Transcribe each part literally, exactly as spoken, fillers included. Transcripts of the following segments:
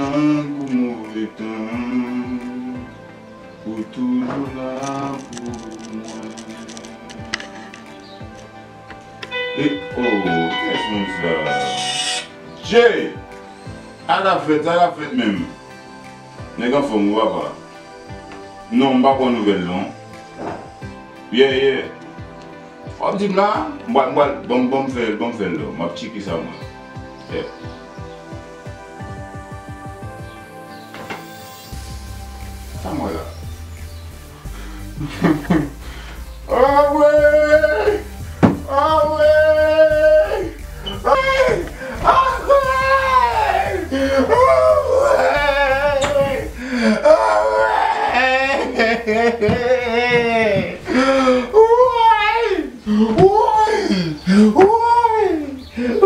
Tan pou move tan, ou toujou la pou mwen. E, oh, kiyès moun sa? Jay! Sa k ap fèt, sa k ap fèt menm? Nèg anfòm wi papa. Non, m pa pran nouvèl non. Yeah, yeah. W ap di m la, m pral, m pral, ban m, ban m fè, ban m fè l non. M ap tcheke sa mwen. Yeah. Sa mwen la. Anmwey! Anmwey! Anmwey! Anmwey! Anmwey! Anmwey! Anmwey!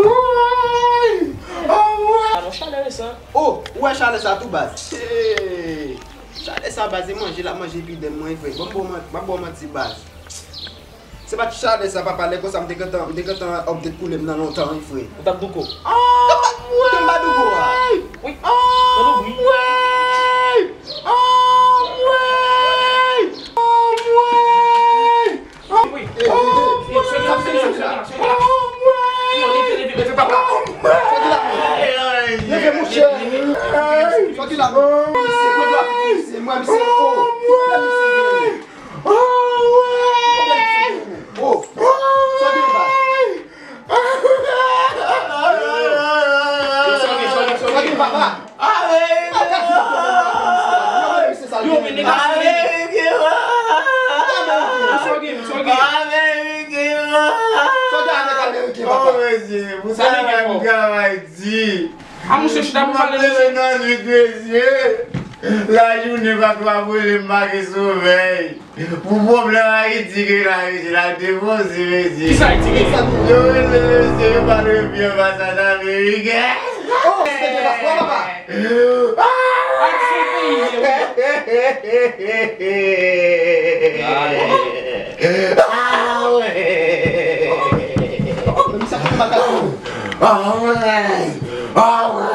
Anmwey! Anmwey! Alon chalè sa. Oh, ou wè chalè sa tou baz. Hey! Chalè sa baz, e manje l ap manje epi dèm mwen vre. Bon, bon, m ap ba w manti baz. Se pa t chalè sa papa, lè konsa m te gentan, m te gentan update koulè m nan lontan wi frè. Ou t ap douko? Anmwey! Ke m pa douko a? Wi. Nan nou wi. Anmwey! Anmwey! Anmwey! Wi. Anmwey! Anmwey! Anmwey! Leve monchè. Sòti la. Misye pran dwa pou misye. Mwen misye. Oh. Anmwey! Anmwey! Oh. Sòti la. Sòti papa. Yo, men nèg la sou nèg. Sa w gen, sa w gen. Sòti avèk Ameriken papa. Oh mesye, pou sa nèg la travay di. A, monchè, chita pou pale, monchè. Nan nwit, mesye. Lajounen pa twa boule m pa gen somèy. Pou pwoblèm Ayiti gen la, mesye, la depoze, mesye. Kisa Ayiti gen? Yo rele, mesye, yo pa dwe pye anbasad ameriken. Oh, se te gen paspò, papa. Ayiti se yon peyi, wi. Ah, wi. Menm sa, pou makak. Alright! Alright!